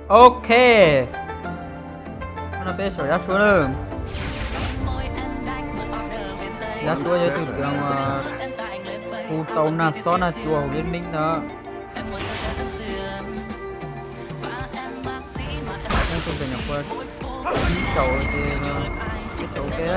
Ok, no peb saum yab suab lawm. Yab suab yog tus twg uas hu tau nag xob nag cua hauv Liên Minh ntawd. Leej twg nyuam qhuav tib tau ces tau ke.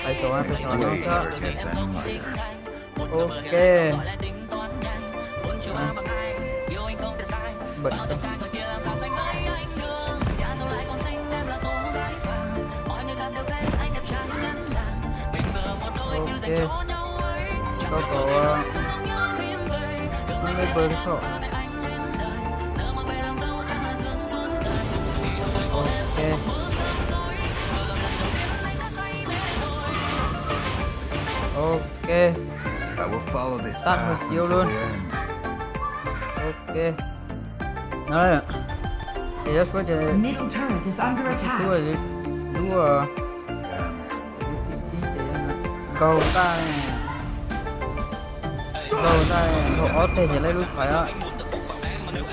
Pais saum, pais saum no xwb. Ok. Bật. Ok. Koj có, uh, member không? Ok. Ok. I will follow this path until the end. Tắt hụt chiếu luôn. Ok. Nó là, thì nó suốt thì Middle turret is under attack. Lub, lub, uh, nkaug ntaj, nkaug ntaj, nkaug ob teg ces lawv lub phais os. Lub no,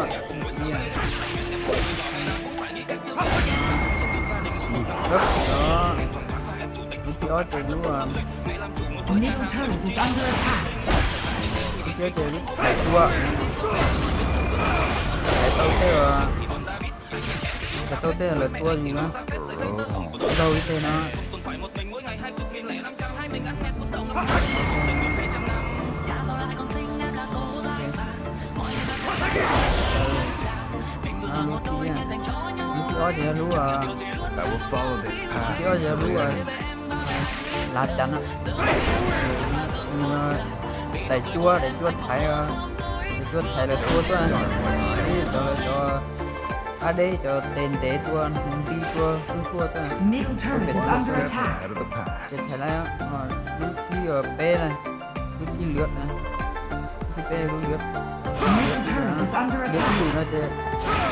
lub no, lub thib ob ces lub, uh, Middle turret is under attack. Lub thib ob ces lub phais tua, phais tau tej, phais tau tej lawv tua yus na. Nkaug ib teg no. Lub thib ob ces lub, lub thib ob ces lub, lá chắn, daim cuab, daim cuab thaiv, daim cuab thaiv lawv tua tuaj, ib cov lawv cov ab deb cov tes ntev tua, nti tua, tuaj tuaj tuaj. Middle turret is under attack. Ces thaiv lawm, lub thib peb na, lub thib lwm na, lub thib peb lub lwm. Middle turret is under attack. Lub thib lwm no ces,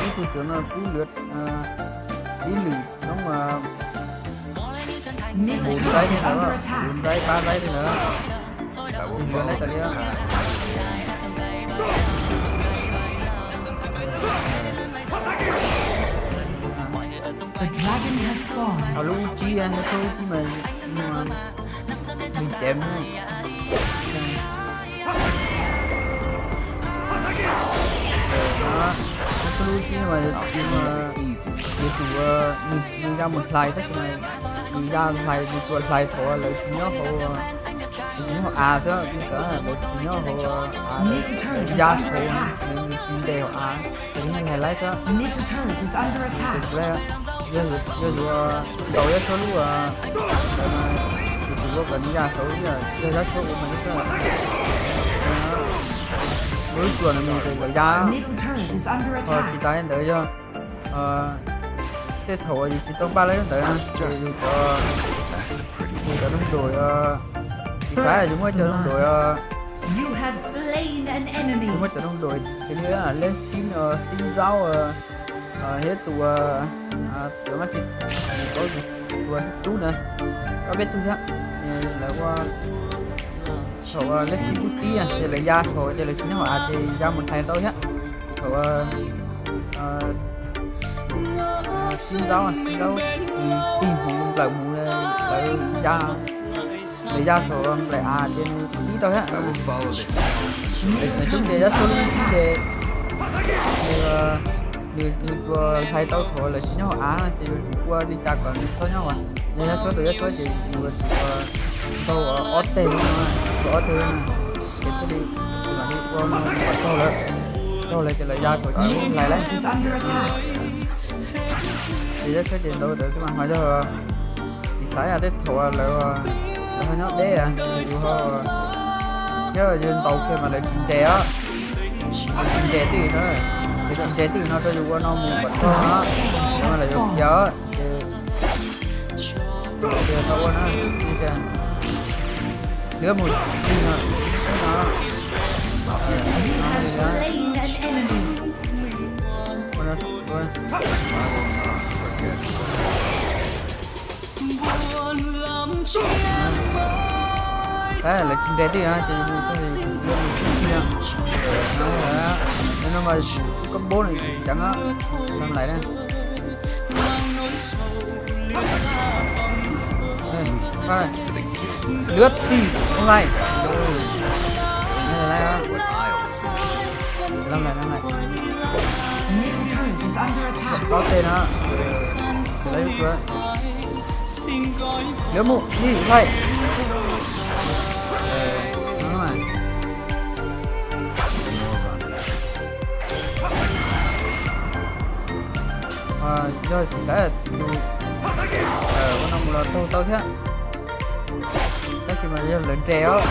lub thib lwm no lub lwm, ib lwm no mas Middle turret is under attack. Tus nraib pab nraib li ntawd. Tus nraib tas li. The dragon has spawned. Ho lub ib tsib, lub ib tsib mas nws cev mus. Lub ib tsib mas yuav tsum, yuav tsum nws ya mus hlais tab sis mas nws ya hlais, nws tsuas hlais thaum lawv tsis nyob hauv, nws tsis nyob hauv av xwb, nws tsuas lawv tsis nyob hauv av, ya thaum nws tsis nres hauv av, ces nws hlais laib xwb. Yog, yog yuav ntaus yab suab lub, yus tsum ua kom nws ya saud, yog yab suab ua mas yus lub tsuas no mus ces lawv ya. Ho tsis tas li ntawd yog tej thaum uas yus tsis tau npaj lawm ntawd ces yus cov, yus cov nug dum, tsis tas yus muab cov nug dum, yus muab cov nug dum xws li Lej Xib, Xib Zaub, thiab tus, tus mas tsis, tus tus tub na, ob peb tug thiab. Lawv ua thaum Lej Xib kub tib ces lawv ya thaum ces lawv tsis nyob hauv av ces ya mus hlais tau thiab. Thaum Xib Zaub, Xib Zaub tig hmuv nplawm hmuv, lawv ya, lawv ya thaum nplawm av ces nws ib tau thiab. Lawv tub ces yab suab lub ib ces nws, nws tsuas hlais tau thaum lawv tsis nyob hauv av ces yuav tsum ua li cas kom nws txhob nyob hauv av. Yog yab suab tus yab suab ces yus yuav tsum ntaus ob teg no, ntaus ob teg no, ces thiaj li, mam li ua kom raug lawv, raug lawv ces lawv ya thaum ces hlais lawm. Ces yab suab ces ntaus ntawd xwb mas ho yog tsis xaiv tej thaum lawv, lawv ho nyob deb, yus ho, thiab yus ntaus kiag mas lawv tsis nres os, lawv tsis nres twj ywm na, lawv tsis nres twj ywm no rau yus ua no mus kom raug na, lawv mas lawv yuav khiav os, ces yus tau ua na, lawv mus tig no, no, no, lawv tsis nres twj ywm ces yus mus txog Ib no mas combo nws ceev ceev, lom lais na. Lwb tig lom lais, lom lais, lom lais. Ob teg no, lwb mus ib lais. Yog xav tus ua no mus los taug tau thiab, tab sis mas yog lawv nres os.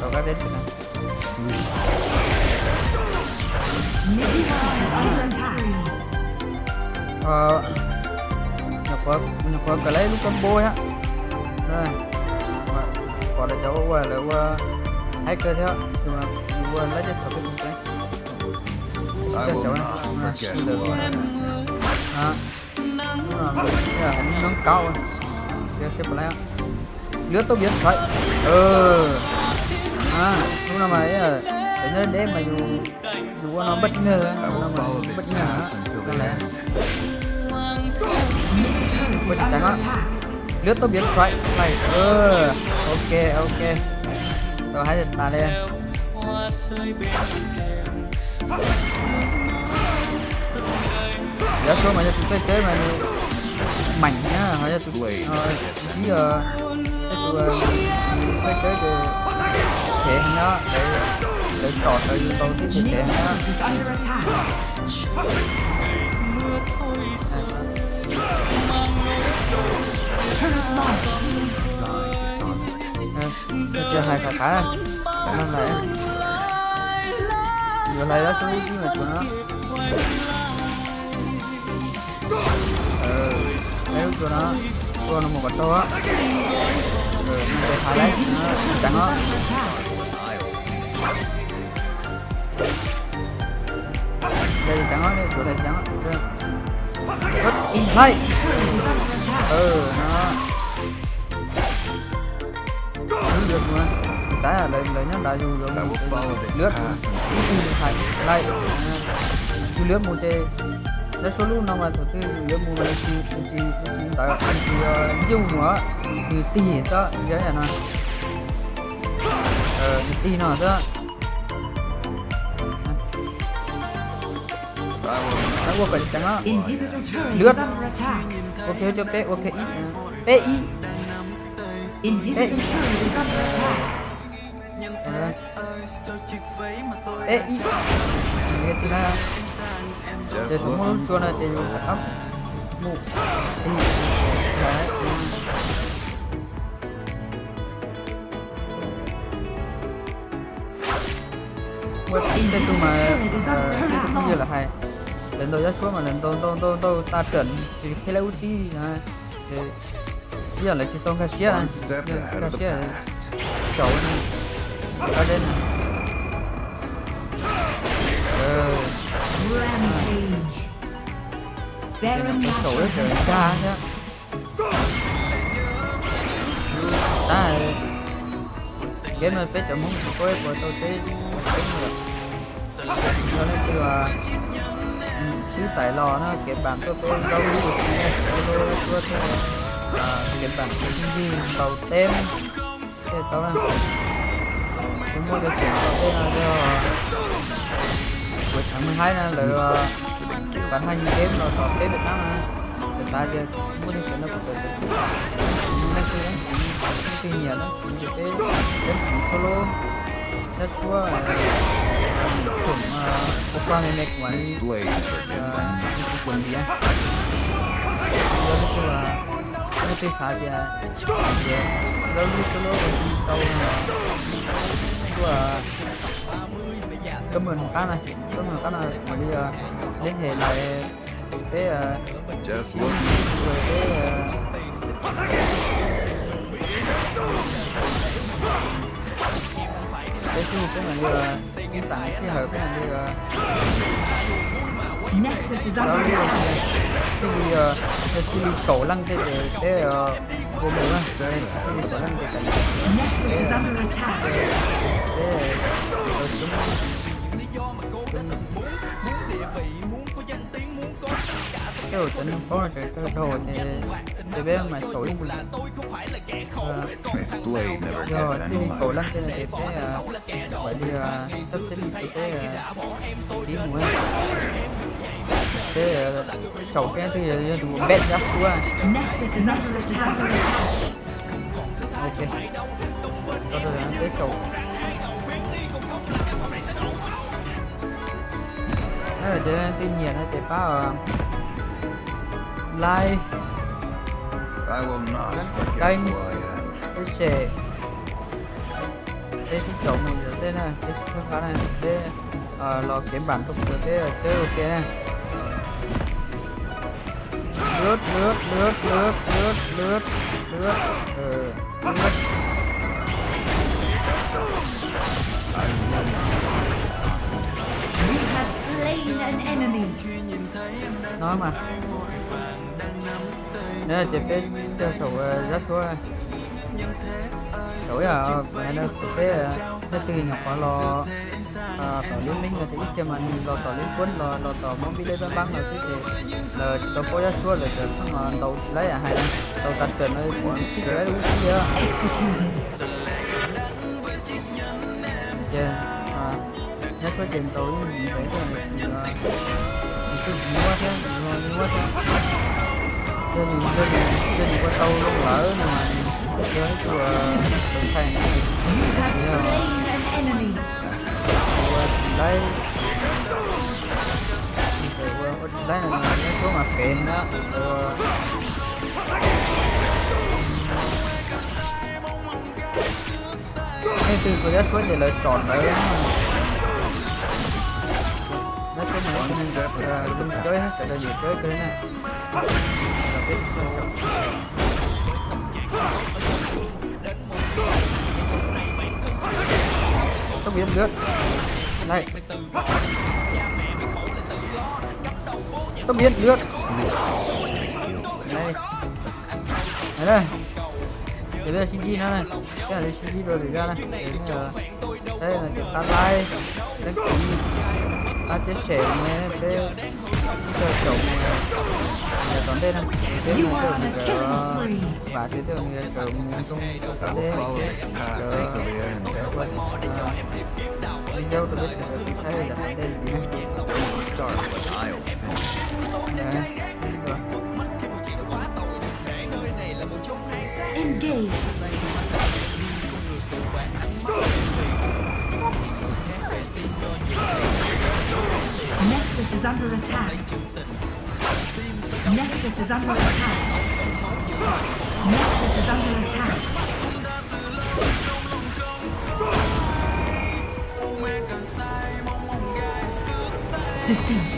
Tau kab deb. Nyuam qhuav kawm lawv lub combo thiab. Pom lawv cov ua ua lawv ua haib kawg thiab, ua lawv tej txhaum tej tus tseeb. Nws nkaub, lwb tau biav txhais. Lub no mas, nyob deb mas yus ua no npaj nyag, npaj nyag. Lwb tau biav txhais. Ok, ok. Tau haib tas li. Yog Suab mas yog tus txawj teb mas nws meem na, ho yog tus ib, tej tus txawj teb ces phem heev na, lawv tom tau yus tau tib si phem heev na. Tsis hais qhov qab, lawv yuav hlais Suab ib mas tsuav no. Lub tsuav no, ua no mus kom tau. Ntawd hais lawm, ceev os. Ceev os, tsuav ceev os. Hlais. No. Lub yuav mus, tab lawv nyob nrad yus yuav mus, lwb, ib tug hais laij, yus lwb mus ces, lawv Suab lub no mas thaum twg yus lwb mus mas nws tsis, nws tsis ntawd, nws tsis yuj mus, nws tig xwb, yog yam no, nws tig no xwb. Ua kom ceev os. Lwb. Ua K cov peb, ua K ib, peb ib, peb ib. Peb ib. Ces thaum muaj lub tsua no ces yus rov qab mus, ua tej tug mas, tej tug phooj ywg lawv hais, lawv ntaus yaj suab mas lawv ntaus ntaus ntaus ntaus tas rawm tsis qhib lawv ub tib na, ces ib yam lawv tsis tau nkag siab, nkag siab, saum kab deb na. Saum ib tawm nkag thiab. Tab, game no peb cov Hmoob tsis paub puas tau teb, teb lawm. Yog leej twg xib txais los no kev npam tuaj peb zaub lub ua si, tuaj tuaj kev npam ua si ntaus teb thiaj tau na. Kuv muaj cov xeem tom tej no yog kuv tshav mej haib na, lawv pas haj yeej teb los tom teb pem qab na. Lawv xav tias muaj neeg xeem no kuv tawm teb, leej twg leej twg nyiam na, kuv peb leej twg txhua lub, yaj suab, khoom, ua pag me me kuv kuv kuv ntiav. Yog leej twg, leej twg xav tias zaub lub txhua lub ua si tau no, tuaj comment qab na, comment qab no mam li liên hệ lại peb, peb, peb xwb peb mam li ib txam sij hawm peb mam li, thiaj li, thiaj li kaum leej tej ces peb ua mus na, thiaj li kaum leej ces peb Cov neeg paub no ces kawg dhau ces, ces peb mam xyaum ib ntsis. Yog tij li kaum leej tej no ces peb mam li sab teb li rau peb tiv mus. Peb xyaum peb twb yog tus npem zab suab. Peb xyaum. Ces twj nyiam no ces pab like, đăng ký, chia sẻ. Peb sib xyaum mus ntawm tej na, peb sib qab na, peb los kev npam rau peb cawb ua ke na. Lướt, lướt, lướt, lướt, lướt, lướt, lướt, lướt. You have slain an enemy. No mas. Nws ces peb cog saum zab suab. Saum ib yam kuv hais no, peb leej twg nyuam qhuav los tom lub link no ces ib txhia mas nws los tom lub quab los los tom mob npib lej pab npab no xwb ces lawv tsis tau paub zab suab lawm ces txhob ntaus tsis laib yam hais no, tau tav kawm no tsis tau laib lub xwb li. Ces zab suab ces ntaus ib ntsis ntev thiab, nws twb nyuaj thiab, nws nyuaj thiab. Yog nws, yog nws ua tau zoo lawm no mas nws yog ib tug tawv thaij na. Ua tsis laib, ua tsis laib no mas zab suab mas pem na. Leej twg tus zab suab ces lawv tsom ntawd. Zab suab mas zoo cawb, sawv daws nyiam cawb kawg na. Tốc biến lướt. Này. Tốc biến lướt. Này. Này. Ces peb sib ntsib no, peb sib ntsib rau lwm zaj na. Ces peb pab like, đăng ký, pab chia sẻ ne, peb cog saum yog tom ntej na, peb mus coj nws cov vam, ces coj nws cov mus rau tom ntej, cov ua video rau peb sawv daws saib yog tom ntej li na. Engage. Nexus is under attack. Nexus is under attack. Nexus is under attack. Defeat.